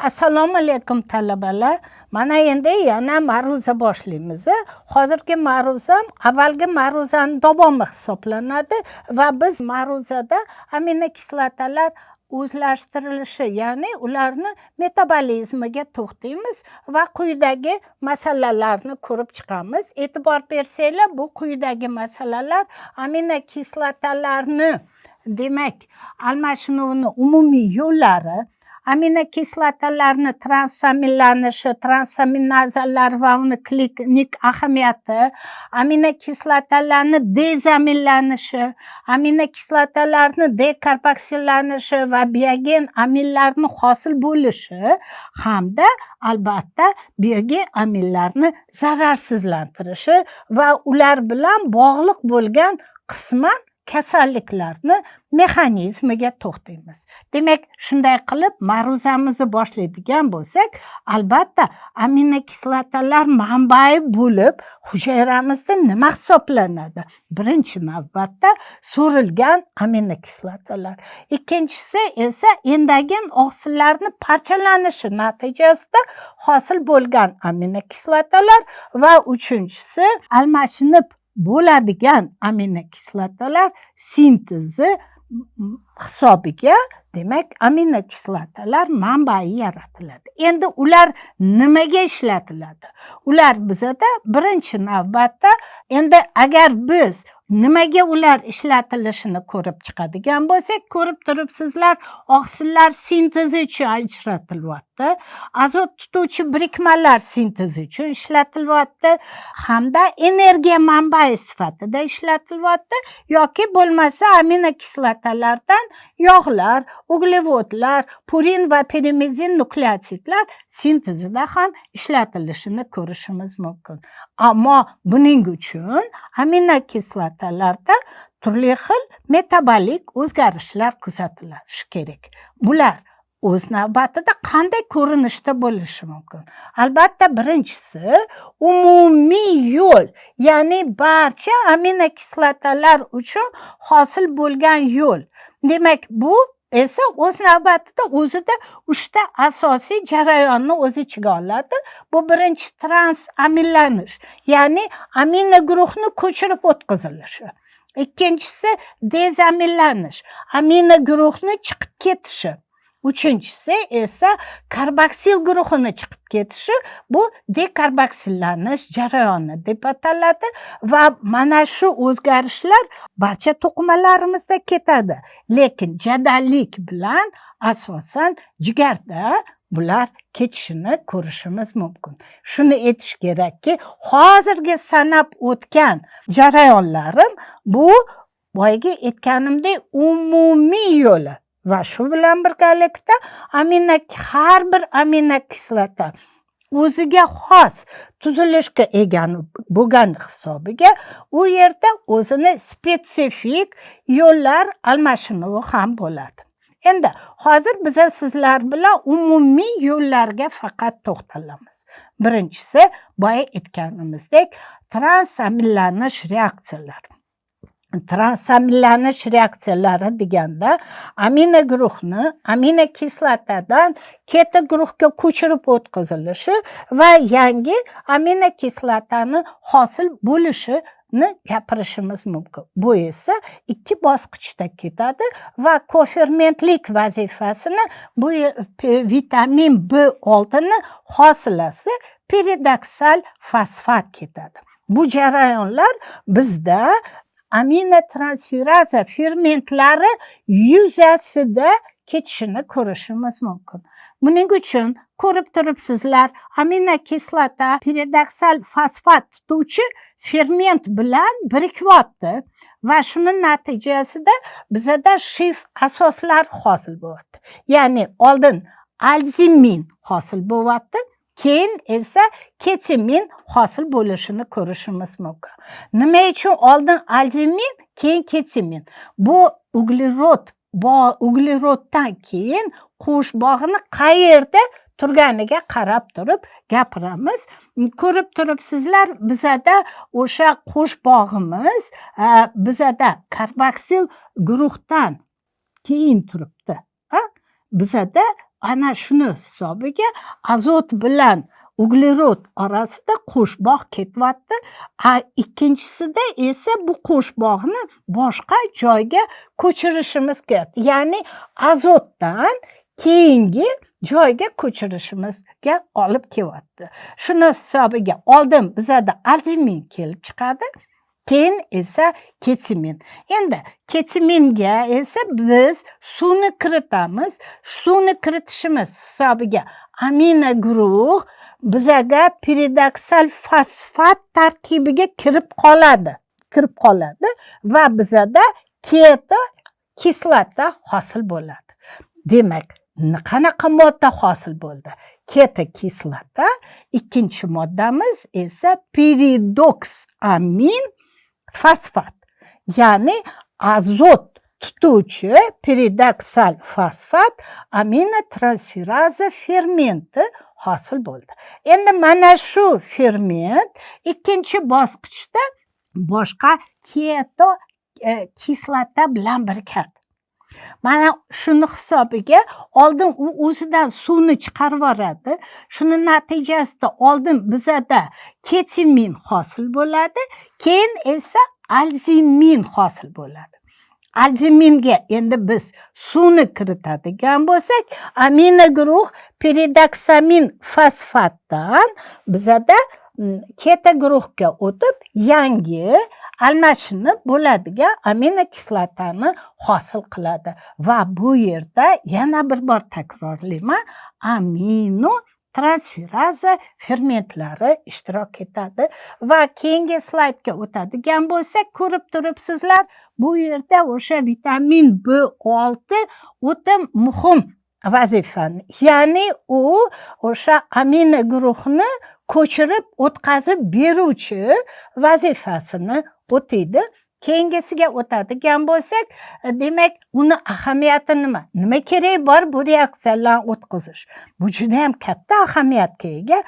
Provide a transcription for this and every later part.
Assalomu alaykum, talabalar. Mana endi yana ma'ruza boshlaymiz. Hozirgi ma'ruzam avvalgi ma'ruzani davomi hisoblanadi va biz ma'ruzada aminokislotalar o'zlashtirilishi, ya'ni ularni metabolizmiga to'xtaymiz va quyidagi masalalarni ko'rib chiqamiz. E'tibor bersanglar, bu quyidagi masalalar aminokislotalarni, demak, almashinuvini umumiy yo'llari, aminokislotalarni transamillanishi, transaminazalar va uni klinik ahamiyati, aminokislotalarni dezamillanishi, aminokislotalarni dekarboksillanishi va biogen amillarni hosil bo'lishi hamda albatta biogen amillarni zararsizlantirishi va ular bilan bog'liq bo'lgan qisman kasalliklarni mexanizmiga to'xtaymiz. Demak, shunday qilib ma'ruzamizni boshlaydigan bo'lsak, albatta aminokislotalar manbai bo'lib hujayramizda nima hisoblanadi? Birinchi navbatda so'rilgan aminokislotalar. Ikkinchisi esa endogen oqsillarni parchalanishi natijasida hosil bo'lgan aminokislotalar va uchinchisi almashinib bo'ladigan aminokislotalar sintezi hisobiga, demak, aminokislotalar manbai yaratiladi. Endi ular nimaga ishlatiladi? Ular bizada birinchi navbatda, endi agar biz nimaga ular ishlatilishini ko'rib chiqadigan bo'lsak, ko'rib turibsizlar, oqsillar sintezi uchun ajratilyapti, azot tutuvchi birikmalar sintezi uchun ishlatilyapti hamda energiya manbai sifatida ishlatilyapti yoki bo'lmasa aminokislotalardan yog'lar, uglevodlar, purin va pirimidin nukleotidlar sintezida ham ishlatilishini ko'rishimiz mumkin. Ammo buning uchun aminokislotalarda turli xil metabolik o'zgarishlar kuzatilishi kerak. Bular o'z navbatida qanday ko'rinishda bo'lishi mumkin? Albatta, birinchisi umumiy yo'l, ya'ni barcha aminokislotalar uchun hosil bo'lgan yo'l. Demak, bu esa o'z navbatida o'zida uchta asosiy jarayonni o'z ichiga oladi. Bu birinchi transamillanish, ya'ni amino guruhni ko'chirib o'tkazilishi. Ikkinchisi dezamillanish, amino guruhni chiqib ketishi. Uchinchisi esa karboksil guruhini chiqib ketishi, bu dekarboksillanish jarayoni deb ataladi va mana shu o'zgarishlar barcha to'qimalarimizda ketadi, lekin jadallik bilan asosan jigarda bular ketishini ko'rishimiz mumkin. Shuni aytish kerakki, hozirgi sanab o'tgan jarayonlarim bu boyagi aytganimdek umumiy yo'li va shu bilan birgalikda har bir aminokislota o'ziga xos tuzilishga ega bo'lgani hisobiga u yerda o'zini spetsifik yo'llar almashinuvi ham bo'ladi. Endi hozir biza sizlar bilan umumiy yo'llarga faqat to'xtalamiz. Birinchisi, boya aytganimizdek, transamillanish reaksiyalari. Transamillanish reaksiyalari deganda amino guruhni aminokislotadan keto guruhga ko'chirib o'tkazilishi va yangi aminokislotani hosil bo'lishini gapirishimiz mumkin. Bu esa ikki bosqichda ketadi va kofermentlik vazifasini bu vitamin B6ni hosilasi piridoksal fosfat ketadi. Bu jarayonlar bizda aminotransferaza fermentlari yuzasida ketishini ko'rishimiz mumkin. Buning uchun ko'rib turibsizlar, aminokislota piridoksal fosfat tutuvchi ferment bilan birikyapti va shuni natijasida bizada Shif asoslari hosil bo'lyapti. Ya'ni oldin alzimin hosil bo'lyapti, keyin esa ketimin hosil bo'lishini ko'rishimiz mumkin. Nima uchun oldin alzimin, keyin ketimin? Bu uglerod, ugleroddan keyin qo'shbog'ini qayerda turganiga qarab turib gapiramiz. Ko'rib turibsizlar, bizada o'sha qo'shbog'imiz bizada karboksil guruhdan keyin turibdi. Bizada Ana shuni hisobiga azot bilan uglerod orasida qo'shbog' ketyapti, a ikkinchisida esa bu qo'shbog'ni boshqa joyga ko'chirishimiz kerak, ya'ni azotdan keyingi joyga ko'chirishimizga olib kelyapti. Shuni hisobiga oldin bizada alzimin kelib chiqadi, keyin esa ketimin. Endi ketiminga esa biz suvni kiritamiz. Suvni kiritishimiz hisobiga amino guruh bizaga piridoksal fosfat tarkibiga kirib qoladi va bizada keto kislota hosil bo'ladi. Demak, qanaqa modda hosil bo'ldi? Keto kislota. Ikkinchi moddamiz esa piridoks amin fosfat, ya'ni azot tutuvchi piridoksal fosfat aminotransferaza fermenti hosil bo'ldi. Endi mana shu ferment ikkinchi bosqichda boshqa keto kislota bilan birikadi. Mana shuni hisobiga oldin u o'zidan suvni chiqarib yuboradi. Shuni natijasida oldin bizada ketimin hosil bo'ladi, keyin esa alzimin hosil bo'ladi. Alziminga endi biz suvni kiritadigan bo'lsak, amino guruh piridoksamin fosfatdan bizada keto guruhga o'tib, yangi almashinib bo'ladigan aminokislotani hosil qiladi. Va bu yerda yana bir bor takrorlayman, amino transferaza fermentlari ishtirok etadi. Va keyingi slaydga o'tadigan bo'lsak, ko'rib turibsizlar, bu yerda o'sha vitamin B6 o'ta muhim vazifani, ya'ni u o'sha amino guruhni ko'chirib o'tkazib beruvchi vazifasini o'taydi. Keyingisiga o'tadigan bo'lsak, demak, uni ahamiyati nima? Nima kerak bor bu reaksiyalarni o'tkazish? Bu judayam katta ahamiyatga ega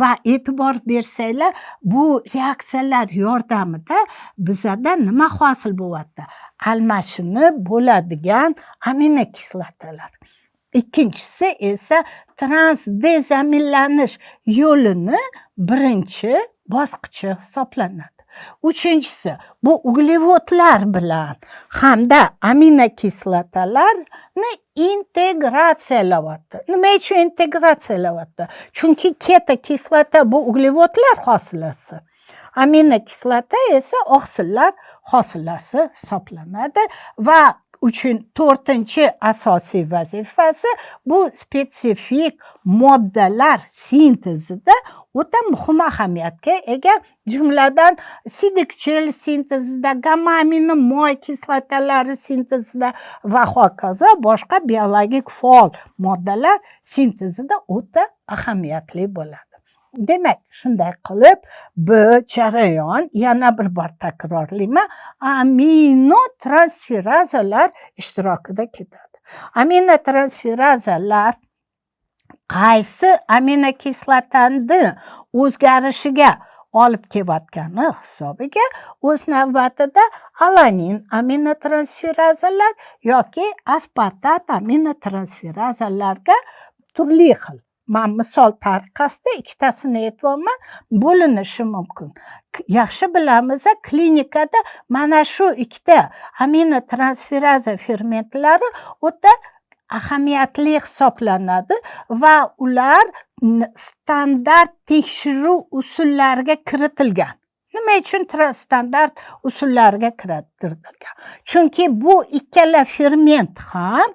va e'tibor bersanglar, bu reaksiyalar yordamida bizada nima hosil bo'lyapti? Almashinib bo'ladigan aminokislotalar. Ikkinchisi esa transdezaminlanish yo'lini birinchi bosqichi hisoblanadi. Uchinchisi, bu uglevodlar bilan hamda aminokislotalarni integratsiyalayapti. Nima uchun integratsiyalayapti? Chunki ketokislota bu uglevodlar hosilasi, aminokislota esa oqsillar hosilasi hisoblanadi. Va uchun to'rtinchi asosiy vazifasi, bu spetsifik moddalar sintezida o'ta muhim ahamiyatga ega, jumladan siydikchil sintezida, gamma amino moy kislotalari sintezida va hokazo boshqa biologik faol moddalar sintezida o'ta ahamiyatli bo'ladi. Demak, shunday qilib, bu jarayon, yana bir bor takrorlayman, aminotransferazalar ishtirokida ketadi. Aminotransferazalar qaysi aminokislotani o'zgarishiga olib kelayotgani hisobiga o'z navbatida alanin aminotransferazalar yoki aspartat aminotransferazalarga turli xil, man misol tariqasida ikkitasini aytyapman, bo'linishi mumkin. Yaxshi bilamiz, klinikada mana shu ikkita aminotransferaza fermentlari o'ta ahamiyatli hisoblanadi va ular standart tekshiruv usullariga kiritilgan. Nima uchun standart usullarga kiritilgan? Chunki bu ikkala ferment ham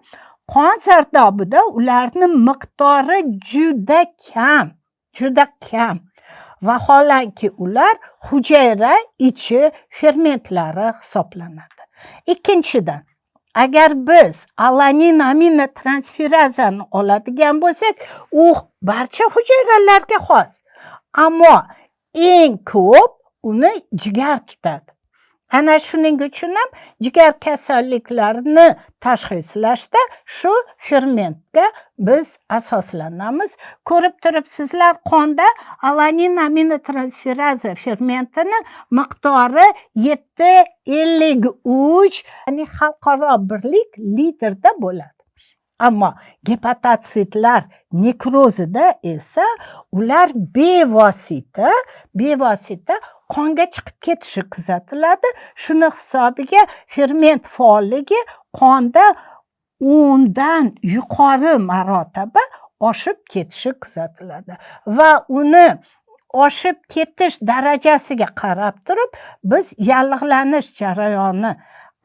qon zardobida ularni miqdori juda kam, juda kam, vaholanki ular hujayra ichi fermentlari hisoblanadi. Ikkinchidan, agar biz alanin aminotransferazani oladigan bo'lsak, u barcha hujayralarga xos, ammo eng ko'p uni jigar tutadi. Ana shuning uchun ham jigar kasalliklarini tashxislashda shu fermentga biz asoslanamiz. Ko'rib turibsizlar, qonda alanin aminotransferaza fermentini miqdori 7,53, ya'ni xalqaro birlik litrda bo'ladi. Ammo gepatotsitlar nekrozida esa ular bevosita qonga chiqib ketishi kuzatiladi. Shuni hisobiga ferment faolligi qonda 10 dan yuqori marotaba oshib ketishi kuzatiladi va uni oshib ketish darajasiga qarab turib biz yallig'lanish jarayoni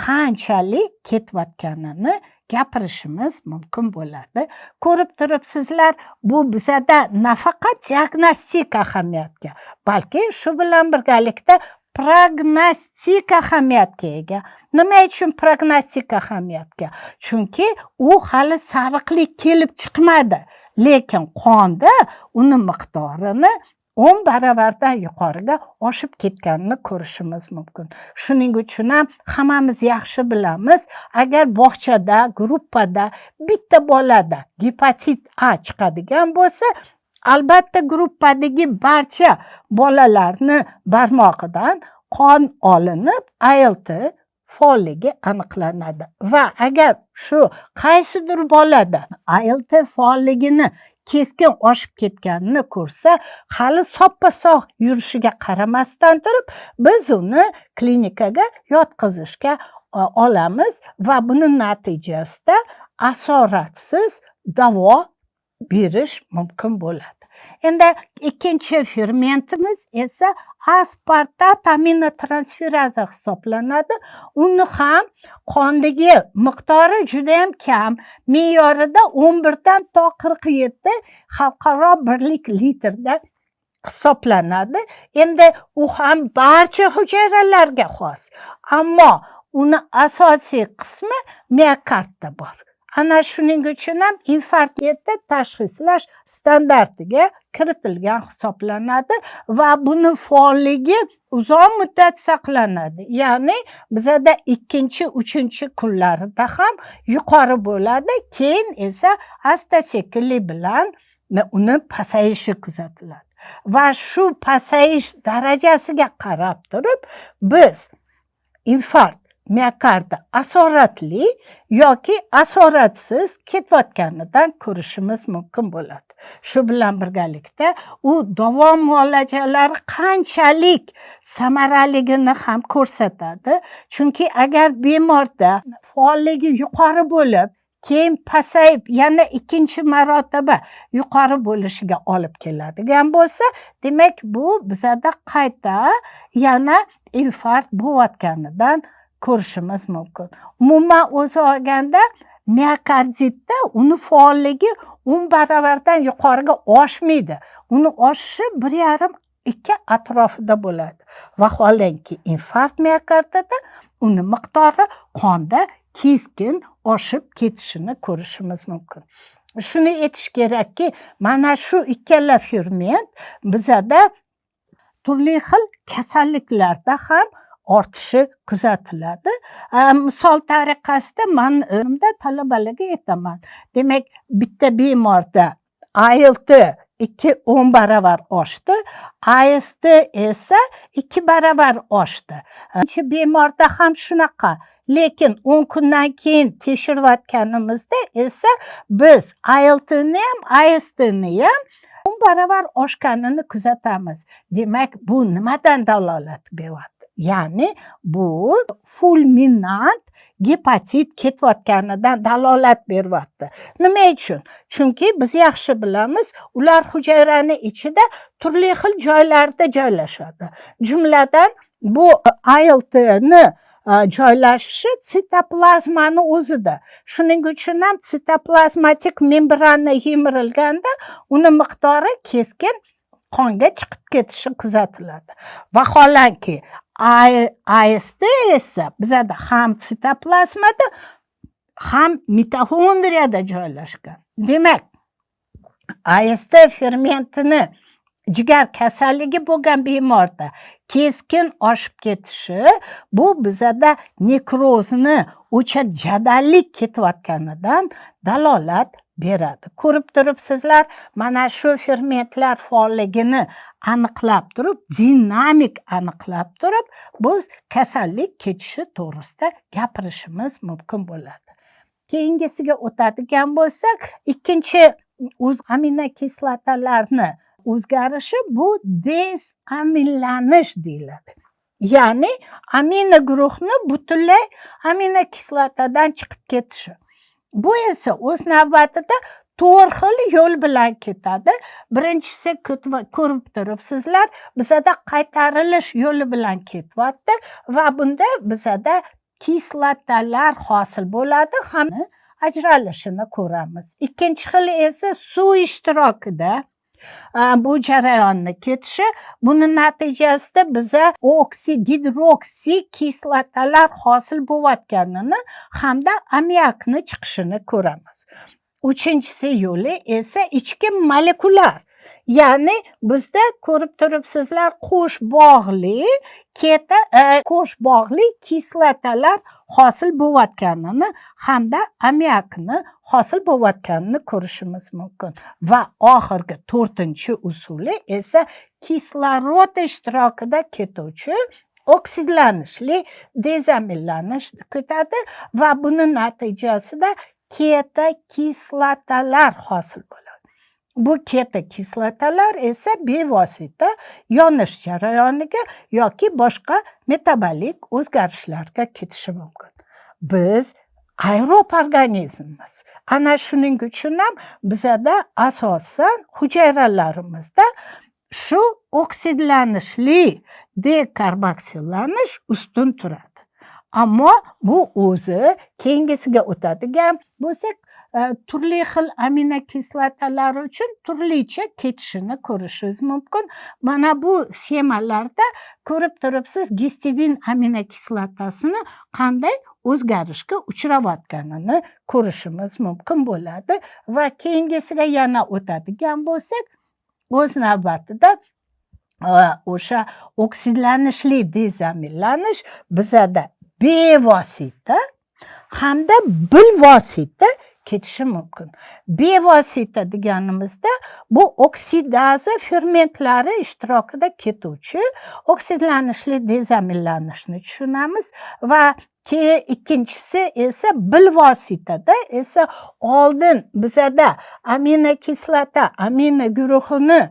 qanchalik ketayotganini gapirishimiz mumkin bo'ladi. Ko'rib turibsizlar, bu bizada nafaqat diagnostik ahamiyatga, balki shu bilan birgalikda prognostik ahamiyatga ega. Nima uchun prognostik ahamiyatga? Chunki u hali sariqlik kelib chiqmadi, lekin qonda uni miqdorini 10 baravardan yuqoriga oshib ketganini ko'rishimiz mumkin. Shuning uchun ham hammamiz yaxshi bilamiz, agar bog'chada, gruppada bitta bolada gepatit A chiqadigan bo'lsa, albatta gruppadagi barcha bolalarni barmog'idan qon olinib, ALT faolligi aniqlanadi va agar shu qaysidir bolada ALT faolligini keskin oshib ketganini ko'rsa, hali soppa sog' yurishiga qaramasdan turib biz uni klinikaga yotqizishga olamiz va buni natijasida asoratsiz davo berish mumkin bo'ladi. Endi ikkinchi fermentimiz esa aspartat aminotransferaza hisoblanadi. Uni ham qondagi miqdori juda ham kam, me'yorida 11 dan to 47 xalqaro birlik litrda hisoblanadi. Endi u ham barcha hujayralarga xos, ammo uni asosiy qismi miokardda bor. Ana shuning uchun ham infarkt erta tashxislash standartiga kiritilgan hisoblanadi va buni faolligi uzoq muddat saqlanadi. Ya'ni bizada ikkinchi, uchinchi kunlarida ham yuqori bo'ladi, keyin esa asta sekinlik bilan uni pasayishi kuzatiladi. Va shu pasayish darajasiga qarab turib biz infarkt miokardi asoratli yoki asoratsiz ketayotganidan ko'rishimiz mumkin bo'ladi. Shu bilan birgalikda u davo muolajalari qanchalik samaraligini ham ko'rsatadi. Chunki agar bemorda faolligi yuqori bo'lib, keyin pasayib, yana ikkinchi marotaba yuqori bo'lishiga olib keladigan bo'lsa, demak bu bizada qayta yana infarkt bo'layotganidan ko'rishimiz mumkin. Umuman o'zi olganda miokarditda uni faolligi 10 baravardan yuqoriga oshmaydi. Uni oshishi 1,5-2 atrofida bo'ladi. Vaholanki infarkt miokardida uni miqdori qonda keskin oshib ketishini ko'rishimiz mumkin. Shuni aytish kerakki, mana shu ikkala ferment bizada turli xil kasalliklarda ham ortishi kuzatiladi. Misol tariqasida man talabalarga aytaman. Demak, bitta bemorda ALT 2,10 baravar oshdi, AST esa 2 baravar oshdi. Ikkinchi bemorda ham shunaqa. Lekin 10 kundan keyin tekshirayotganimizda esa biz ALTni ham, ASTni ham 10 baravar oshganini kuzatamiz. Demak, bu nimadan dalolat beryapti? Ya'ni bu fulminant gepatit ketayotganidan dalolat beryapti. Nima uchun? Chunki biz yaxshi bilamiz, ular hujayrani ichida turli xil joylarda joylashadi. Jumladan, bu ALTni joylashishi sitoplazmani o'zida. Shuning uchun ham sitoplazmatik membrana yemirilganda uni miqdori keskin qonga chiqib ketishi kuzatiladi. Vaholanki AST esa bizada ham sitoplazmada, ham mitoxondriyada joylashgan. Demak, AST fermentini jigar kasalligi bo'lgan bemorda keskin oshib ketishi bu bizada nekrozni o'sha jadallik ketayotganidan dalolat beradi. Ko'rib turibsizlar, mana shu fermentlar faolligini aniqlab turib, dinamik aniqlab turib, biz kasallik kechishi to'g'risida gapirishimiz mumkin bo'ladi. Keyingisiga o'tadigan bo'lsak, ikkinchi aminokislotalarni o'zgarishi bu dezamillanish deyiladi. Ya'ni amino guruhni butunlay aminokislotadan chiqib ketishi. Bu esa o'z navbatida to'rt xil yo'l bilan ketadi. Birinchisi, ko'rib turibsizlar, bizada qaytarilish yo'li bilan ketyapti va bunda bizada kislotalar hosil bo'ladi ham ajralishini ko'ramiz. Ikkinchi xil esa suv ishtirokida bu jarayonni ketishi. Buni natijasida biza oksi, gidroksi kislotalar hosil bo'layotganini hamda ammiakni chiqishini ko'ramiz. Uchinchisi yo'li esa ichki molekulyar, ya'ni bizda ko'rib turibsizlar, qo'sh bog'li keta qo'sh bog'li kislotalar hosil bo'layotganini hamda ammiakni hosil bo'layotganini ko'rishimiz mumkin. Va oxirgi, to'rtinchi usuli esa kislorod ishtirokida ketuvchi oksidlanishli dezamillanish ketadi va buni natijasida ketokislotalar hosil bo'ladi. Bu ketokislotalar esa bevosita yonish jarayoniga yoki boshqa metabolik o'zgarishlarga ketishi mumkin. Biz aerob organizmmiz. Ana shuning uchun ham bizada asosan hujayralarimizda shu oksidlanishli dekarboksillanish ustun turadi. Ammo bu o'zi keyingisiga o'tadigan bo'lsak, turli xil aminokislotalar uchun turlicha ketishini ko'rishingiz mumkin. Mana bu sxemalarda ko'rib turibsiz, gistidin aminokislotasini qanday o'zgarishga uchrayotganini ko'rishimiz mumkin bo'ladi. Va keyingisiga yana o'tadigan bo'lsak, o'z navbatida o'sha oksidlanishli dezamillanish bizada bevosita hamda bilvosita ketishi mumkin. Bevosita deganimizda bu oksidaza fermentlari ishtirokida ketuvchi oksidlanishli dezamillanishni tushunamiz va keyin ikkinchisi esa bilvositada esa oldin bizada aminokislota amino guruhini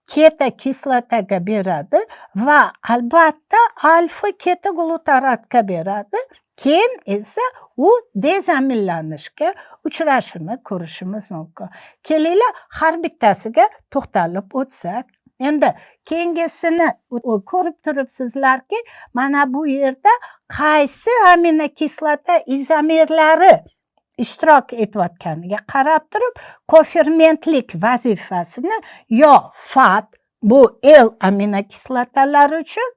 ketokislotaga beradi va albatta alfa ketoglutaratga beradi. Keyin esa u dezamillanishga uchrashini ko'rishimiz mumkin. Kelinglar, har bittasiga to'xtalib o'tsak. Endi keyingisini ko'rib turibsizlarki, mana bu yerda qaysi aminokislota izomerlari ishtirok etayotganiga qarab turib, kofermentlik vazifasini yo FAD, bu L aminokislotalari uchun,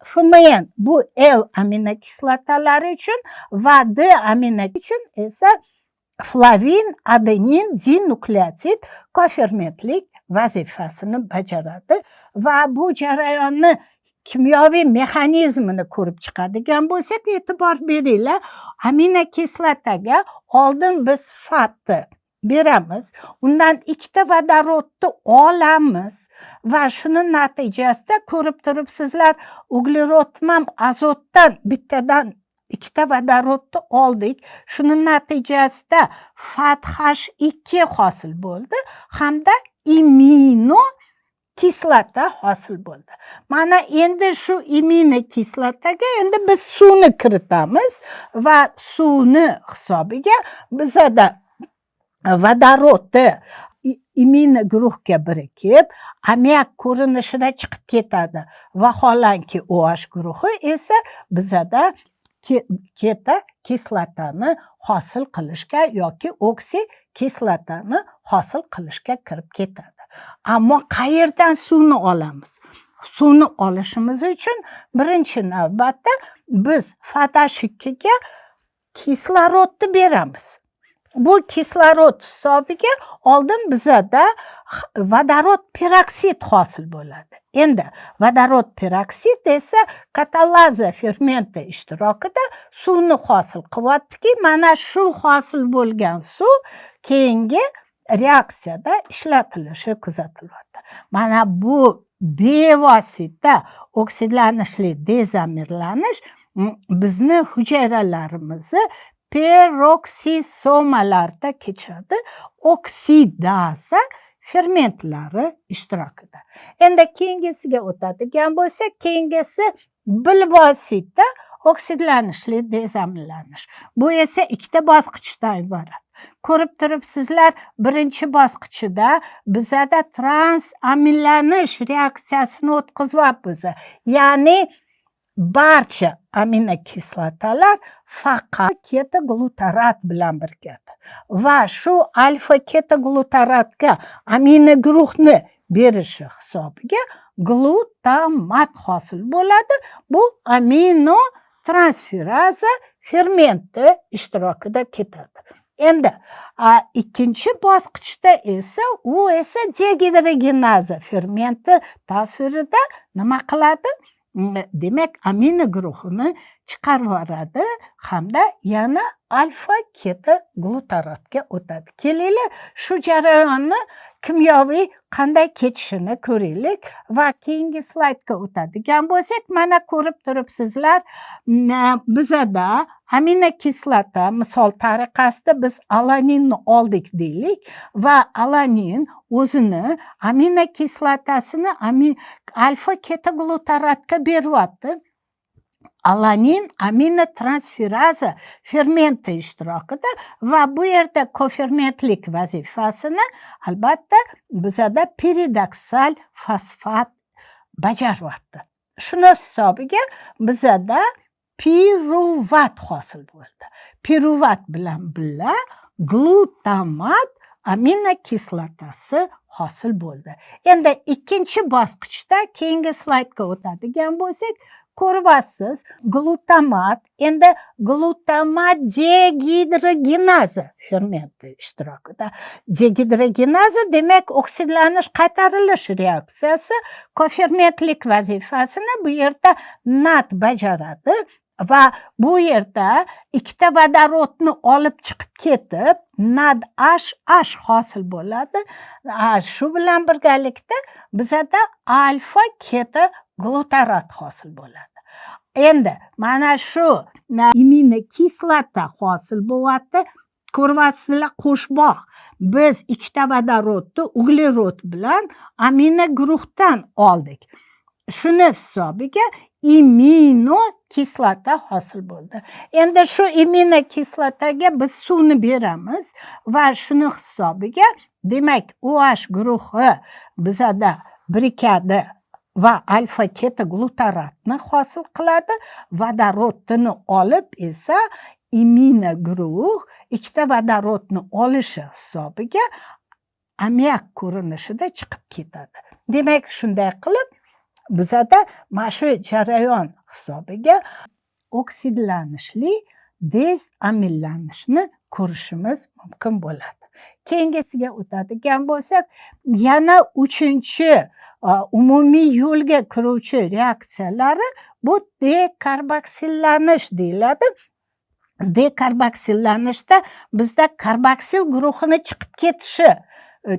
FMN, bu L aminokislotalari uchun va D amino uchun esa flavin adenin dinukleotid kofermentlik vazifasini bajaradi. Va bu jarayonni kimyoviy mexanizmini ko'rib chiqadigan bo'lsak, e'tibor beringlar, aminokislotaga oldin biz FADni beramiz, undan ikkita vodorodni olamiz va shuni natijasida ko'rib turibsizlar, uglerod ham azotdan bittadan ikkita vodorodni oldik. Shuni natijasida FADH2 hosil bo'ldi hamda imino kislota hosil bo'ldi. Mana endi shu imino kislotaga endi biz suvni kiritamiz va suvni hisobiga bizada vodorodni imino guruhga birikib, ammiak ko'rinishida chiqib ketadi. Vaholanki, OH guruhi esa bizada keto kislotani hosil qilishga yoki oksi kislotani hosil qilishga kirib ketadi. Ammo qayerdan suvni olamiz? Suvni olishimiz uchun birinchi navbatda biz FADH2ga kislorodni beramiz. Bu kislorod hisobiga oldin bizada vodorod peroksid hosil bo'ladi. Endi vodorod peroksid esa katalaza fermenti ishtirokida suvni hosil qilyaptiki, mana shu hosil bo'lgan suv keyingi reaksiyada ishlatilishi kuzatilyapti. Mana bu bevosita oksidlanishli dezamirlanish bizni hujayralarimizni Peroksisomalarda kechadi oksidaza fermentlari ishtirokida. Endi keyingisiga o'tadigan bo'lsak, keyingisi bilvosita oksidlanishli dezaminlanish. Bu esa ikkita bosqichdan iborat. Ko'rib turibsizlar, birinchi bosqichida bizada transamillanish reaksiyasini o'tkazyapmiz, ya'ni barcha aminokislotalar faqat ketoglutarat bilan birikadi va shu alfa ketoglutaratga amino guruhni berishi hisobiga glutamat hosil bo'ladi. Bu amino transferaza fermenti ishtirokida ketadi. Endi ikkinchi bosqichda esa u esa degidrogenaza fermenti ta'sirida nima qiladi? Demak, amino guruhini chiqarib yuboradi hamda yana alfa ketoglutaratga o'tadi. Kelinglar, shu jarayonni kimyoviy qanday kechishini ko'raylik va keyingi slaydga o'tadigan bo'lsak, mana ko'rib turibsizlar, bizada aminokislota, misol tariqasida biz alaninni oldik deylik va alanin o'zini aminokislotasini alfa ketoglutaratga beryapti alanin aminotransferaza fermenti ishtirokida va bu yerda kofermentlik vazifasini, albatta, bizada piridoksal fosfat bajaryapti. Shuni hisobiga bizada piruvat hosil bo'ldi. Piruvat bilan birga glutamat aminokislotasi hosil bo'ldi. Endi ikkinchi bosqichda, keyingi slaydga o'tadigan bo'lsak, ko'ryapsiz, glutamat endi glutamat degidrogenaza fermenti ishtirokida. Degidrogenaza, demak, oksidlanish qaytarilish reaksiyasi kofermentlik vazifasini bu yerda NAD bajaradi va bu yerda ikkita vodorodni olib chiqib ketib, NADH hosil bo'ladi. Shu bilan birgalikda bizada alfa keto glutarat hosil bo'ladi. Endi mana shu iminokislota hosil bo'lyapti. Ko'ryapsizlar, qo'shbog', biz ikkita vodorodni uglerod bilan amino guruhdan oldik. Shuni hisobiga iminokislota hosil bo'ldi. Endi shu iminokislotaga biz suvni beramiz va shuni hisobiga, demak, OH guruhi bizada birikadi va alfa ketoglutaratni hosil qiladi. Vodorodni olib esa imino guruh ikkita vodorodni olishi hisobiga ammiak ko'rinishida chiqib ketadi. Demak, shunday qilib bizada mana shu jarayon hisobiga oksidlanishli dezamillanishni ko'rishimiz mumkin bo'ladi. Keyingisiga o'tadigan bo'lsak, yana uchinchi umumiy yo'lga kiruvchi reaksiyalari bu dekarboksillanish deyiladi. Dekarboksillanishda bizda karboksil guruhini chiqib ketishi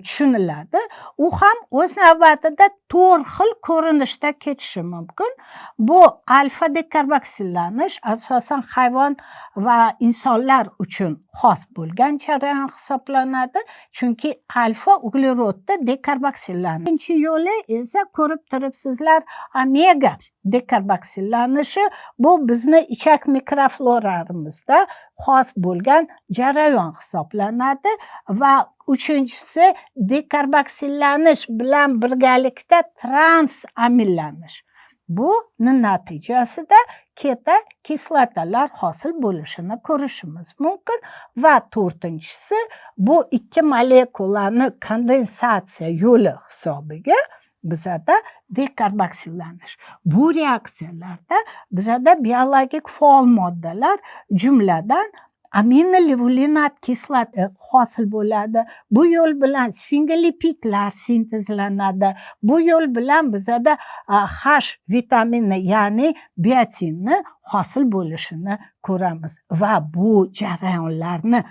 tushuniladi. U ham o'z navbatida to'rt xil ko'rinishda ketishi mumkin. Bu alfa dekarboksillanish asosan hayvon va insonlar uchun xos bo'lgan jarayon hisoblanadi, chunki alfa uglerodda dekarboksillanish. Ikkinchi yo'li esa, ko'rib turibsizlar, omega dekarboksillanishi. Bu bizni ichak mikrofloralarimizda xos bo'lgan jarayon hisoblanadi. Va uchinchisi dekarboksillanish bilan birgalikda transamillanish. Buni natijasida keto kislotalar hosil bo'lishini ko'rishimiz mumkin. Va to'rtinchisi bu ikki molekulani kondensatsiya yo'li hisobiga bizada dekarboksillanish. Bu reaksiyalarda bizada biologik faol moddalar, jumladan aminolevuliniat kislota hosil bo'ladi. Bu yo'l bilan sfingolipidlar sintezlanadi. Bu yo'l bilan bizada H vitamini, ya'ni biotinni hosil bo'lishini ko'ramiz. Va bu jarayonlarni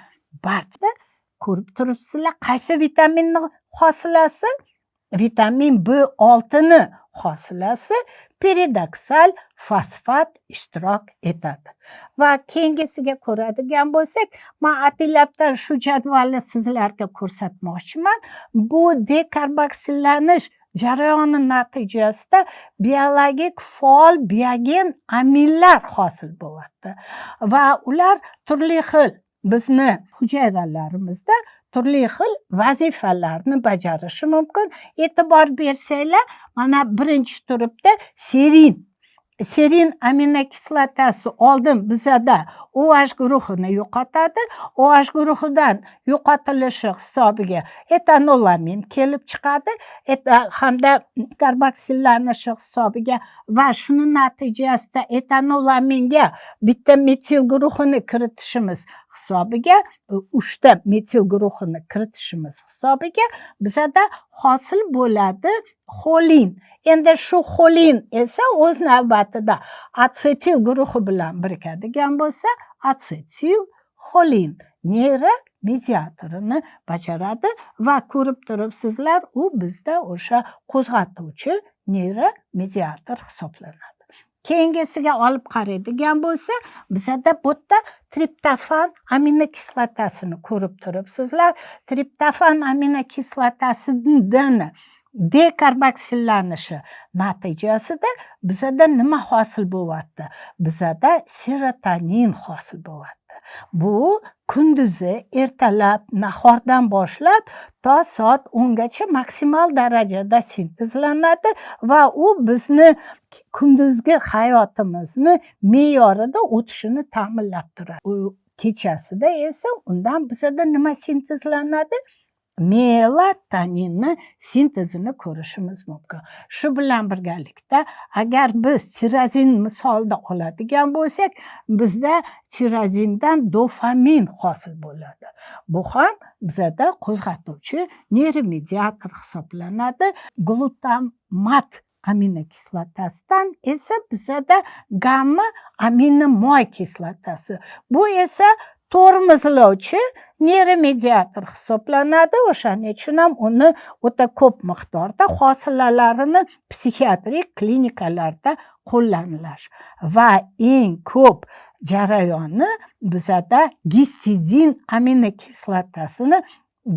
barcha ko'rib turibsizlar, qaysi vitaminni hosilasi? Vitamin B6 ni hosilasi piridoksal fosfat ishtirok etadi. Va keyingisiga ko'radigan bo'lsak, man ataylabdan shu jadvalni sizlarga ko'rsatmoqchiman. Bu dekarboksillanish jarayoni natijasida biologik faol biogen aminlar hosil bo'lyapti va ular turli xil bizni hujayralarimizda turli xil vazifalarni bajarishi mumkin. E'tibor bersanglar, mana birinchi turibdi serin. Serin aminokislotasi oldin bizada OH guruhini yo'qotadi. OH guruhidan yo'qotilishi hisobiga etanolamin kelib chiqadi hamda karboksillanishi hisobiga va shuni natijasida etanolaminga bitta metil guruhini kiritishimiz hisobiga, uchta metil guruhini kiritishimiz hisobiga bizada hosil bo'ladi xolin. Endi shu xolin esa o'z navbatida atsetil guruhi bilan birikadigan bo'lsa, atsetil xolin neyromediatorini bajaradi va ko'rib turibsizlar, u bizda o'sha qo'zg'atuvchi neyromediator hisoblanadi. Keyingisiga olib qaraydigan bo'lsa, bizada bu yerda triptofan aminokislotasini ko'rib turibsizlar. Triptofan aminokislotasidan dekarboksillanishi natijasida bizada nima hosil bo'lyapti? Bizada serotonin hosil bo'lyapti. Bu kunduzi ertalab nahordan boshlab to soat 10gacha maksimal darajada sintezlanadi va u bizni kunduzgi hayotimizni me'yorida o'tishini ta'minlab turadi. U kechasida esa undan bizada nima sintezlanadi? Melatoninni sintezini ko'rishimiz mumkin. Shu bilan birgalikda, agar biz tirozin misolida oladigan bo'lsak, bizda tirozindan dofamin hosil bo'ladi. Bu ham bizada qo'zg'atuvchi neyromediator hisoblanadi. Glutamat aminokislotasidan esa bizada gamma amino moy kislotasi, bu esa tormozlovchi neyromediator hisoblanadi. O'shaning uchun ham uni o'ta ko'p miqdorda hosilalarini psixiatrik klinikalarda qo'llaniladi. Va eng ko'p jarayoni bizada gistidin aminokislotasini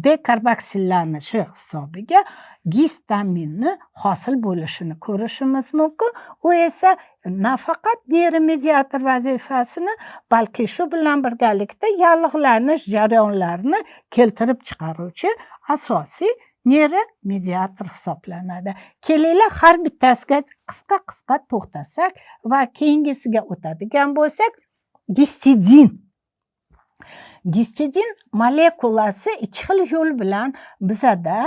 dekarboksillanishi hisobiga gistaminni hosil bo'lishini ko'rishimiz mumkin. U esa nafaqat neyromediator vazifasini, balki shu bilan birgalikda yallig'lanish jarayonlarini keltirib chiqaruvchi asosiy neyromediator hisoblanadi. Kelinglar, har bittasiga qisqa qisqa to'xtasak va keyingisiga o'tadigan bo'lsak, gistidin. Gistidin molekulasi ikki xil yo'l bilan bizada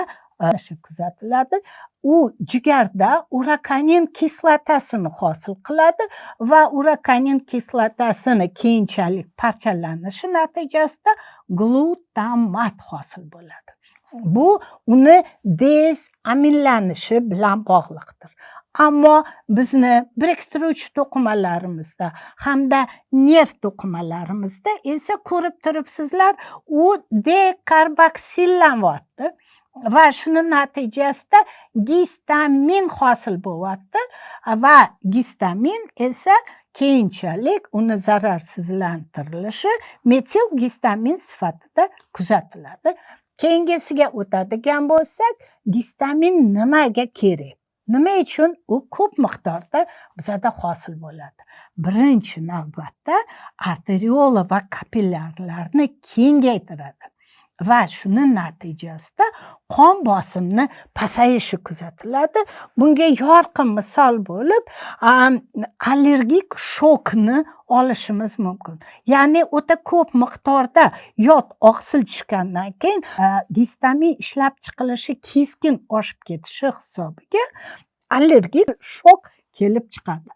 kuzatiladi. U jigarda urokanin kislotasini hosil qiladi va urokanin kislotasini keyinchalik parchalanishi natijasida glutamat hosil bo'ladi. Bu uni dezamillanishi bilan bog'liqdir. Ammo bizni biriktiruvchi to'qimalarimizda hamda nerv to'qimalarimizda esa ko'rib turibsizlar, u dekarboksillanyapti va shuni natijasida gistamin hosil bo'lyapti va gistamin esa keyinchalik uni zararsizlantirilishi metil gistamin sifatida kuzatiladi. Keyingisiga o'tadigan bo'lsak, gistamin nimaga kerak? Nima uchun u ko'p miqdorda bizada hosil bo'ladi? Birinchi navbatda arteriola va kapillyarlarni kengaytiradi va shuni natijasida qon bosimini pasayishi kuzatiladi. Bunga yorqin misol bo'lib allergik shokni olishimiz mumkin, ya'ni o'ta ko'p miqdorda yot oqsil tushgandan keyin gistamin ishlab chiqilishi keskin oshib ketishi hisobiga allergik shok kelib chiqadi.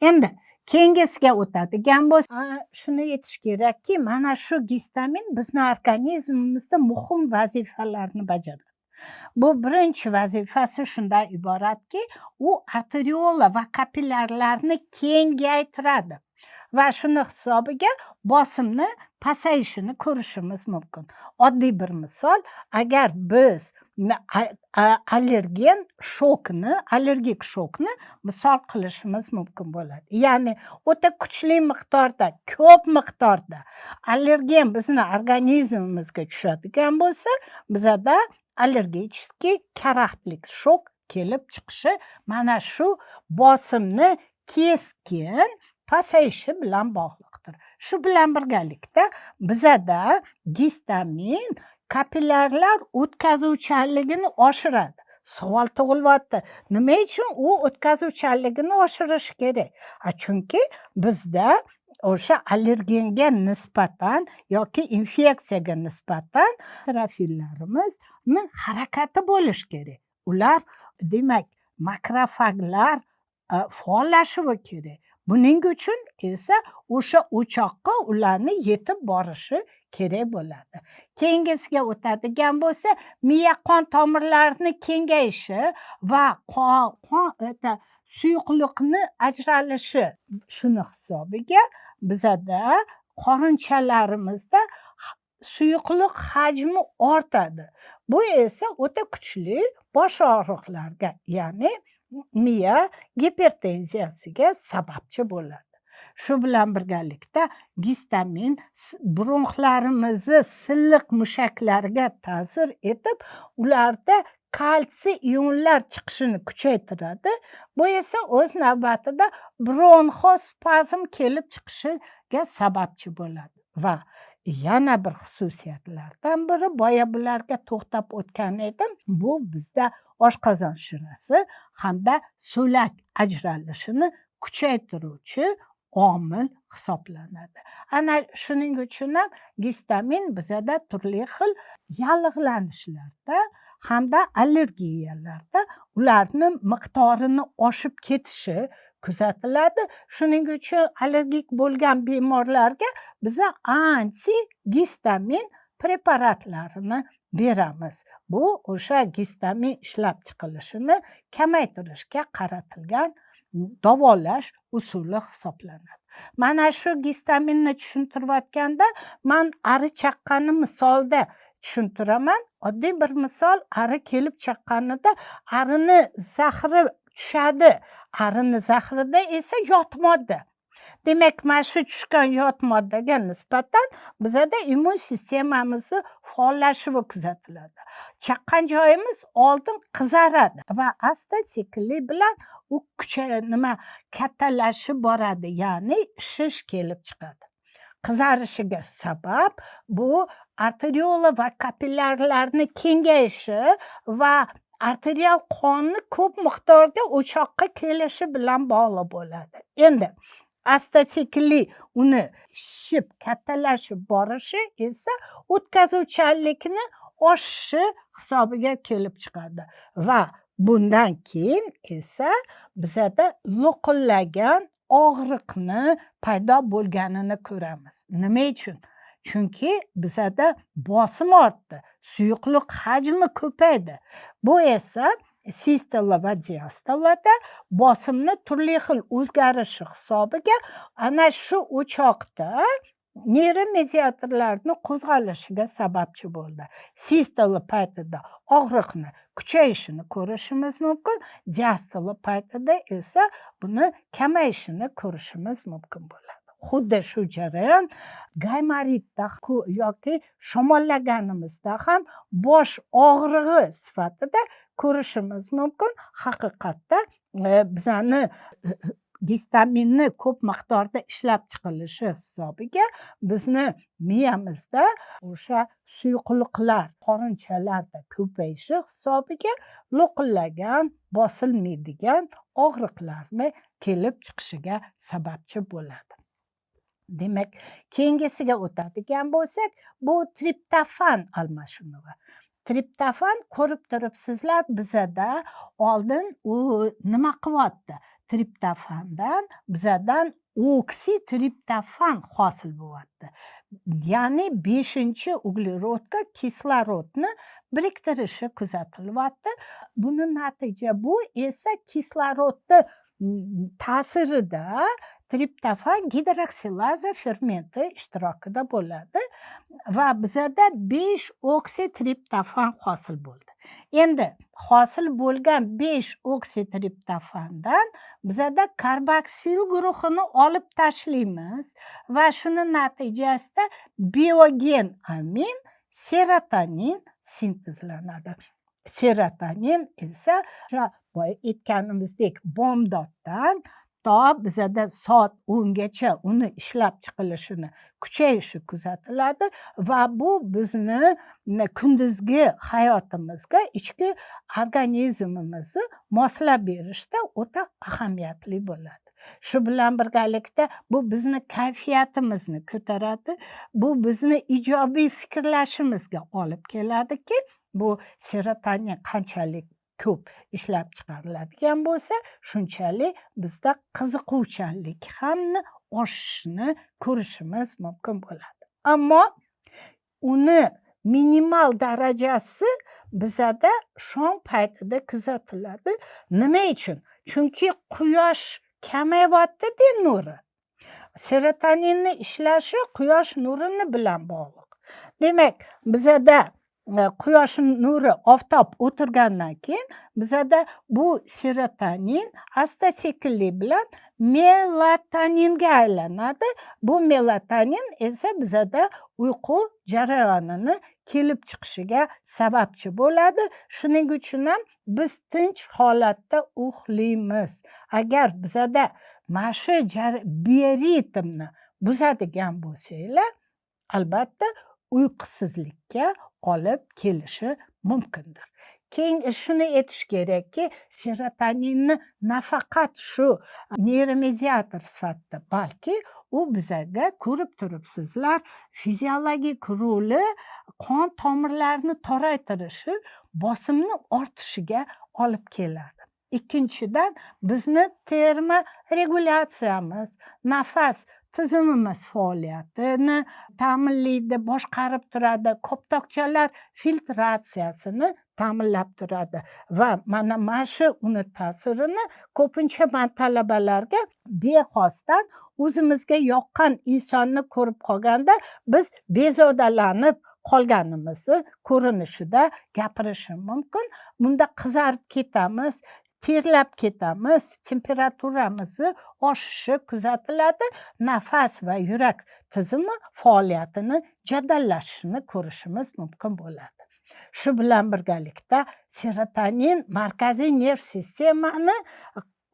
Endi keyingisiga o'tadigan bo'lsak, shuni aytish kerakki, mana shu gistamin bizni organizmimizda muhim vazifalarni bajaradi. Bu birinchi vazifasi shundan iboratki, u arteriola va kapillyarlarni kengaytiradi va shuni hisobiga bosimni pasayishini ko'rishimiz mumkin. Oddiy bir misol, agar biz Allergen shokni, allergik shokni misol qilishimiz mumkin bo'ladi. Ya'ni o'ta kuchli miqdorda, ko'p miqdorda allergen bizni organizmimizga tushadigan bo'lsa, bizada аллергический karaxtlik shok kelib chiqishi mana shu bosimni keskin pasayishi bilan bog'liqdir. Shu bilan birgalikda bizada gistamin kapillyarlar o'tkazuvchanligini oshiradi. Savol tug'ilyapti, nima uchun u o'tkazuvchanligini oshirishi kerak? A chunki bizda o'sha allergenga nisbatan yoki infeksiyaga nisbatan neutrofillarimizni harakati bo'lishi kerak. Ular, demak, makrofaglar faollashuvi kerak. Buning uchun esa o'sha o'choqqa ularni yetib borishi kerak bo'ladi. Keyingisiga o'tadigan bo'lsa, miya qon tomirlarini kengayishi va qon, это, suyuqlikni ajralishi, shuni hisobiga bizada qorinchalarimizda suyuqlik hajmi ortadi. Bu esa o'ta kuchli bosh og'riqlarga, ya'ni miya gipertenziyasiga sababchi bo'ladi. Shu bilan birgalikda gistamin bronxlarimizni silliq mushaklariga ta'sir etib, ularda kalsiy ionlar chiqishini kuchaytiradi. Bu esa o'z navbatida bronxospazm kelib chiqishiga sababchi bo'ladi. Va yana bir xususiyatlardan biri, boya bularga to'xtab o'tgan edim, bu bizda oshqozon shirasi hamda so'lak ajralishini kuchaytiruvchi omil hisoblanadi. Ana shuning uchun ham gistamin bizada turli xil yallig'lanishlarda hamda allergiyalarda ularni miqdorini oshib ketishi kuzatiladi. Shuning uchun allergik bo'lgan bemorlarga biza antigistamin preparatlarini beramiz. Bu o'sha gistamin ishlab chiqilishini kamaytirishga qaratilgan davolash usuli hisoblanadi. Mana shu gistaminni tushuntirayotganda man ari chaqqanni misolda tushuntiraman. Oddiy bir misol: ari kelib chaqqanida arini zahri tushadi. Arini zahrida esa yot modda. Demak, mana shu tushgan yot moddaga nisbatan bizada immun sistemamizni faollashuvi kuzatiladi. Chaqqan joyimiz oldin qizaradi va asta sekinlik bilan u kucha, nima, kattalashib boradi, ya'ni shish kelib chiqadi. Qizarishiga sabab bu arteriola va kapillyarlarni kengayishi va arterial qonni ko'p miqdorda o'choqqa kelishi bilan bog'liq bo'ladi. Endi asta sekinlik uni shishib, kattalashib borishi esa o'tkazuvchanlikni oshishi hisobiga kelib chiqadi va bundan keyin esa bizada lo'qillagan og'riqni paydo bo'lganini ko'ramiz. Nima uchun? Chunki bizada bosim ortdi, suyuqlik hajmi ko'paydi. Bu esa sistola va diastolada bosimni turli xil o'zgarishi hisobiga ana shu o'choqda neyromediatorlarni qo'zg'alishiga sababchi bo'ldi. Sistola paytida og'riqni kuchayishini ko'rishimiz mumkin, diastola paytida esa buni kamayishini ko'rishimiz mumkin bo'ladi. Xuddi shu jarayon gaymoritda yoki shamollaganimizda ham bosh og'rig'i sifatida ko'rishimiz mumkin. Haqiqatda bizani gistaminni ko'p miqdorda ishlab chiqilishi hisobiga bizni miyamizda o'sha suyuqliqlar qorinchalarda ko'payishi hisobiga lo'qillagan, bosilmaydigan og'riqlarni kelib chiqishiga sababchi bo'ladi. Demak, keyingisiga o'tadigan bo'lsak, bu triptofan almashinuvi. Triptofan, ko'rib turibsizlar, bizada oldin u nima qilyapti? Triptofandan bizadan oksitriptofan hosil bo'lyapti, ya'ni beshinchi uglerodga kislorodni biriktirishi kuzatilyapti. Buni natija, bu esa kislorodni ta'sirida triptofan gidroksilaza fermenti ishtirokida bo'ladi va bizada 5 oksitriptofan hosil bo'ldi. Endi hosil bo'lgan 5 oksitriptofandan bizada karboksil guruhini olib tashlaymiz va shuni natijasida biogen amin serotonin sintezlanadi. Serotonin esa boya aytganimizdek bomdoddan to bizada soat 10gacha uni ishlab chiqilishini kuchayishi kuzatiladi va bu bizni kunduzgi hayotimizga, ichki organizmimizni moslab berishda o'ta ahamiyatli bo'ladi. Shu bilan birgalikda bu bizni kayfiyatimizni ko'taradi, bu bizni ijobiy fikrlashimizga olib keladiki, bu serotonin qanchalik ko'p ishlab chiqariladigan bo'lsa, shunchalik bizda qiziquvchanlik hamni oshishini ko'rishimiz mumkin bo'ladi. Ammo uni minimal darajasi bizada shom paytida kuzatiladi. Nima uchun? Chunki quyosh kamayyapti-da nuri. Serotoninni ishlashi quyosh nurini bilan bog'liq. Demak, bizada quyosh nuri, oftob o'tirgandan keyin bizada bu serotonin asta sekinlik bilan melatoninga aylanadi. Bu melatonin esa bizada uyqu jarayonini kelib chiqishiga sababchi bo'ladi. Shuning uchun ham biz tinch holatda uxlaymiz. Agar bizada mana shu bioritmni buzadigan bo'lsanglar, albatta uyqusizlikka olib kelishi mumkindir. Keyin shuni aytish kerakki, serotoninni nafaqat shu neyromediator sifatida, balki u bizaga, ko'rib turibsizlar, fiziologik roli qon tomirlarini toraytirishi, bosimni ortishiga olib keladi. Ikkinchidan, bizni termoregulyatsiyamiz, nafas tizimimiz faoliyatini ta'minlaydi, boshqarib turadi, koptokchalar filtratsiyasini ta'minlab turadi va mana shu uni ta'sirini ko'pincha man talabalarga bexosdan o'zimizga yoqqan insonni ko'rib qolganda biz bezovtalanib qolganimizni ko'rinishida gapirishim mumkin. Bunda qizarib ketamiz, terlab ketamiz, temperaturamizni oshishi kuzatiladi, nafas va yurak tizimi faoliyatini jadallashishini ko'rishimiz mumkin bo'ladi. Shu bilan birgalikda serotonin markaziy nerv sistemani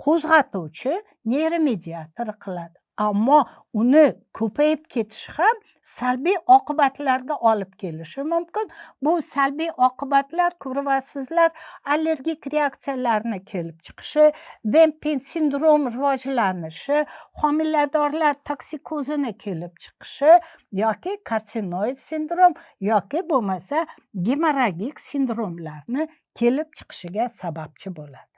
qo'zg'atuvchi neyromediator qiladi. Ammo uni ko'payib ketishi ham salbiy oqibatlarga olib kelishi mumkin. Bu salbiy oqibatlar, ko'ryapsizlar, allergik reaksiyalarni kelib chiqishi, demping sindrom rivojlanishi, homiladorlar toksikozini kelib chiqishi yoki karsinoid sindrom yoki bo'lmasa gemorragik sindromlarni kelib chiqishiga sababchi bo'ladi.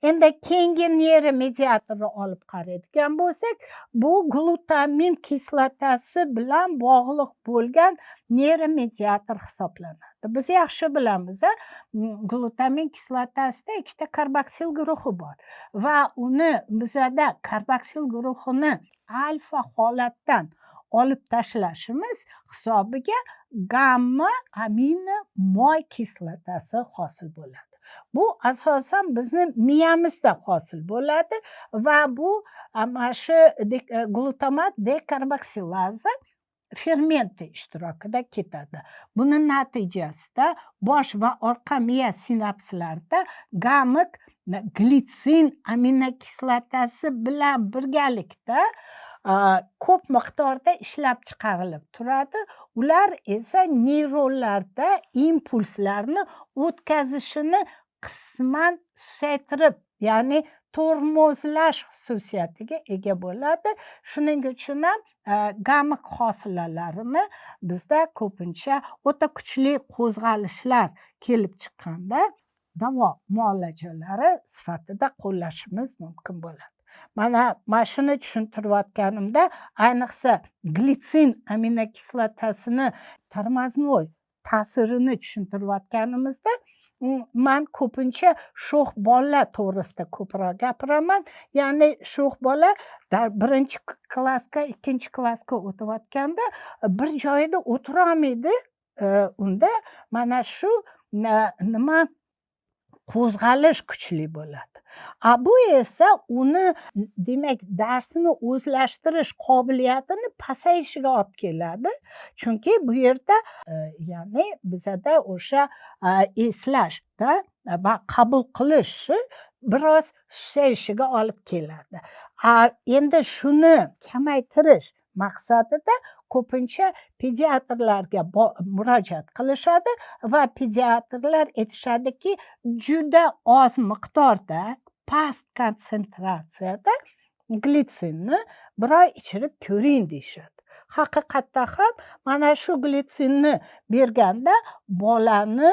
Endi keyingi neyromediatorni olib qaraydigan bo'lsak, bu glutamin kislotasi bilan bog'liq bo'lgan neyromediator hisoblanadi. Biz yaxshi bilamiz, glutamin kislotasida ikkita karboksil guruhi bor va uni bizada karboksil guruhini alfa holatdan olib tashlashimiz hisobiga gamma amino moy kislotasi hosil bo'ladi. Bu asosan bizni miyamizda hosil bo'ladi va bu mana shu glutamat dekarboksilaza fermenti ishtirokida ketadi. Buni natijasida bosh va orqa miya sinapslarida gamma glitsin aminokislotasi bilan birgalikda ko'p miqdorda ishlab chiqarilib turadi. Ular esa neyronlarda impulslarni o'tkazishini qisman susaytirib, ya'ni tormozlash xususiyatiga ega bo'ladi. Shuning uchun ham gamma hosilalarini bizda ko'pincha o'ta kuchli qo'zg'alishlar kelib chiqqanda davo muolajalari sifatida qo'llashimiz mumkin bo'ladi. Mana shuni tushuntirayotganimda, ayniqsa glitsin aminokislotasini тормозной ta'sirini tushuntirayotganimizda man ko'pincha sho'x bolalar to'g'risida ko'proq gapiraman. Ya'ni sho'x bola birinchi klassga, ikkinchi klassga o'tayotganda bir joyida o'tirolmaydi. Unda mana shu nima, qo'zg'alish kuchli bo'ladi. A bu esa uni, demak, darsni o'zlashtirish qobiliyatini pasayishiga olib keladi, chunki bu yerda ya'ni bizada o'sha eslashda va qabul qilishi biroz susayishiga olib keladi. A endi shuni kamaytirish maqsadida ko'pincha pediatrlarga murojaat qilishadi va pediatrlar aytishadiki, juda oz miqdorda, past konsentratsiyada glitsinni bir oy ichirib ko'ring, deyishadi. Haqiqatda ham mana shu glitsinni berganda bolani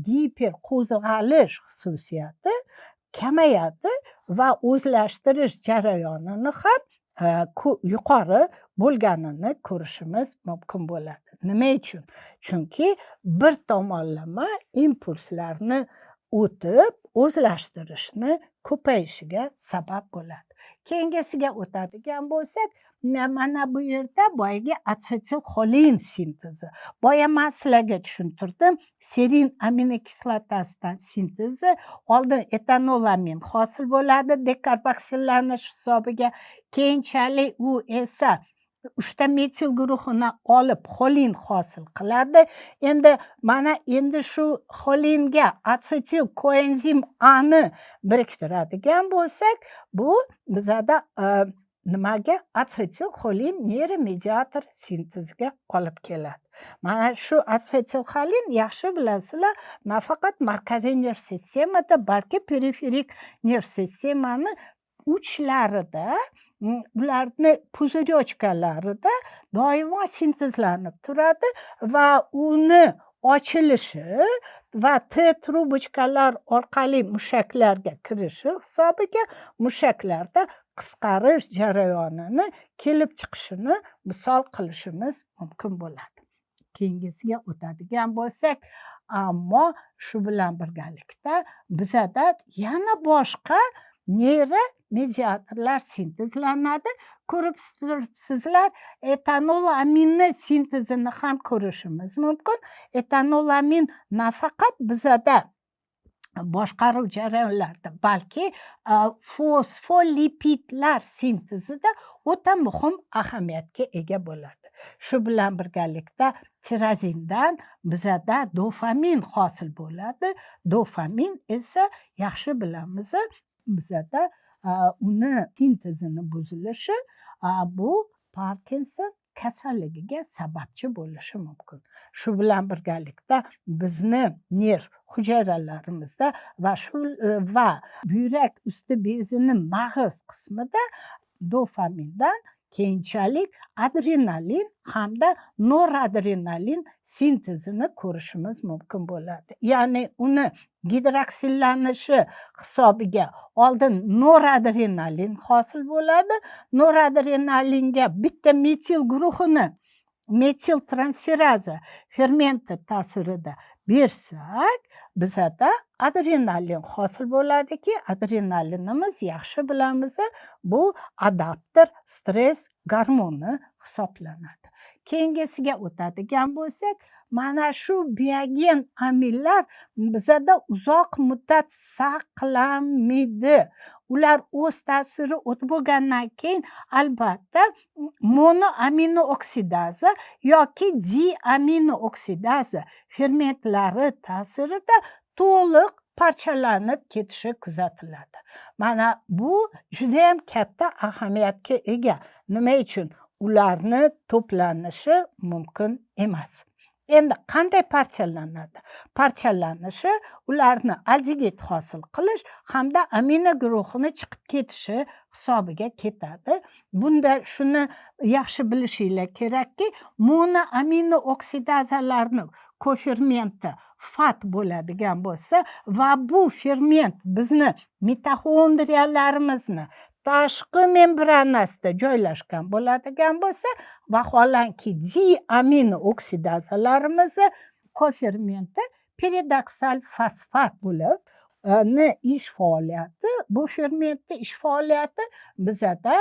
giper qo'zg'alish xususiyati kamayadi va o'zlashtirish jarayonini ham yuqori bo'lganini ko'rishimiz mumkin bo'ladi. Nima uchun? Chunki bir tomonlama impulslarni o'tib, o'zlashtirishni ko'payishiga sabab bo'ladi. Keyingisiga o'tadigan bo'lsak, mana bu yerda boyagi atsetilxolin sintezi. Boya man sizlarga tushuntirdim, serin aminokislotasidan sintezi oldin etanolamin hosil bo'ladi dekarboksillanish hisobiga, keyinchalik u esa uchta metil guruhini olib, xolin hosil qiladi. Endi mana endi shu xolinga atsetil koenzim Ani biriktiradigan bo'lsak, bu bizada nimaga, atsetilxolin neyromediator sinteziga olib keladi. Mana shu atsetilxolin, yaxshi bilasizlar, nafaqat markaziy nerv sistemada, balki periferik nerv sistemani uchlarida, ularni пузырёчка larida doimo sintezlanib turadi va uni ochilishi va T трубочка lar orqali mushaklarga kirishi hisobiga mushaklarda qisqarish jarayonini kelib chiqishini misol qilishimiz mumkin bo'ladi. Keyingisiga o'tadigan bo'lsak, ammo shu bilan birgalikda bizada yana boshqa neyromediatorlar sintezlanadi. Ko'rib turibsizlar, etanolaminni sintezini ham ko'rishimiz mumkin. Etanolamin nafaqat bizada boshqaruv jarayonlarida, balki fosfolipidlar sintezida o'ta muhim ahamiyatga ega bo'ladi. Shu bilan birgalikda tirozindan bizada dofamin hosil bo'ladi. Dofamin esa, yaxshi bilamiz, bizada uni sintezini buzilishi bu Parkinson kasalligiga sababchi bo'lishi mumkin. Shu bilan birgalikda bizni nerv hujayralarimizda va shu va buyrak usti bezini mag'iz qismida dofamindan keyinchalik adrenalin hamda noradrenalin sintezini ko'rishimiz mumkin bo'ladi. Ya'ni uni gidroksillanishi hisobiga oldin noradrenalin hosil bo'ladi. Noradrenalinga bitta metil guruhini metil transferaza fermenti ta'sirida bersak, bizada adrenalin hosil bo'ladiki, adrenalinimiz, yaxshi bilamiz, bu adaptor stress gormoni hisoblanadi. Keyingisiga o'tadigan bo'lsak, mana shu biogen aminlar bizada uzoq muddat saqlanmaydi. Ular o'z ta'siri o'tib bo'lgandan keyin, albatta, monoaminooksidaza yoki diaminooksidaza fermentlari ta'sirida to'liq parchalanib ketishi kuzatiladi. Mana bu judayam katta ahamiyatga ega. Nima uchun? Ularni to'planishi mumkin emas. Endi qanday parchalanadi? Parchalanishi ularni aldegid hosil qilish hamda amino guruhini chiqib ketishi hisobiga ketadi. Bunda shuni yaxshi bilishinglar kerakki, monoaminooksidazalarni kofermenti FAT bo'ladigan bo'lsa va bu ferment bizni mitoxondriyalarimizni tashqi membranasida joylashgan bo'ladigan bo'lsa, vaholanki diaminooksidazalarimizni kofermenti piridoksal fosfat bo'lib, ni ish faoliyati, bu fermentni ish faoliyati bizada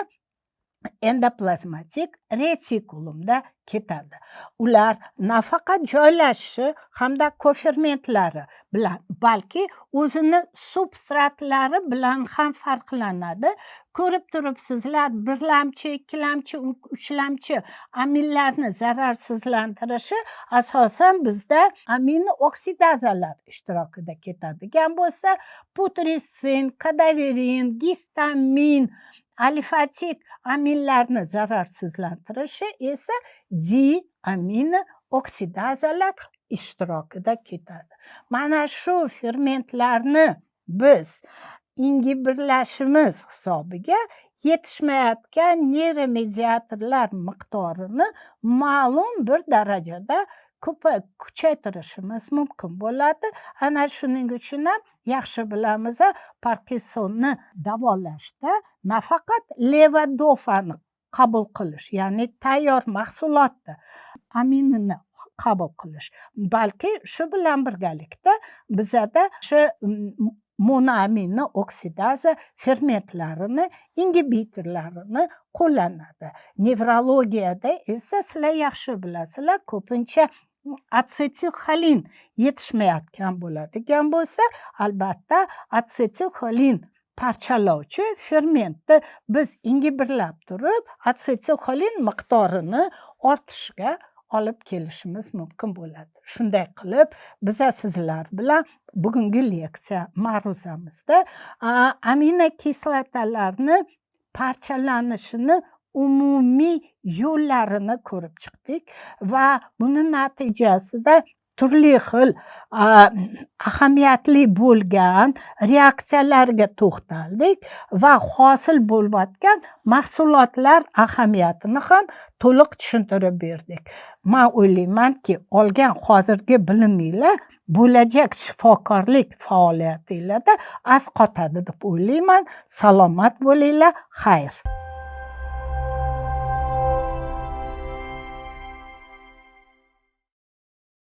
Endoplazmatik retikulumda ketadi. Ular nafaqat joylashishi hamda kofermentlari bilan, balki o'zini substratlari bilan ham farqlanadi. Ko'rib turibsizlar, birlamchi, ikkilamchi, uchlamchi aminlarni zararsizlantirishi asosan bizda amino oksidazalar ishtirokida ketadigan bo'lsa, putresin, kadaverin, gistamin, alifatik aminlarni zararsizlantirishi esa diamino oksidazalar ishtirokida ketadi. Mana shu fermentlarni biz ingibirlashimiz hisobiga yetishmayotgan neyromediatorlar miqdorini ma'lum bir darajada kuchaytirishimiz mumkin bo'ladi. Ana shuning uchun ham, yaxshi bilamiz, Parkinsonni davolashda nafaqat levodofani qabul qilish, ya'ni tayyor mahsulotni aminini qabul qilish, balki shu bilan birgalikda bizada shu monoamino oksidaza fermentlarini ingibitorlarini qo'llanadi. Nevrologiyada esa, sizlar yaxshi bilasizlar, ko'pincha atsetilxolin yetishmayotgan bo'ladigan bo'lsa, albatta atsetilxolin parchalovchi fermentni biz ingibirlab turib, atsetilxolin miqdorini ortishiga olib kelishimiz mumkin bo'ladi. Shunday qilib, biza sizlar bilan bugungi leksiya ma'ruzamizda aminokislotalarni parchalanishini umumiy yo'llarini ko'rib chiqdik va buni natijasida turli xil ahamiyatli bo'lgan reaksiyalarga to'xtaldik va hosil bo'layotgan mahsulotlar ahamiyatini ham to'liq tushuntirib berdik. Man o'ylaymanki, olgan hozirgi biliminglar bo'lajak shifokorlik faoliyatinglarda asqotadi deb o'ylayman. Salomat bo'linglar, xayr.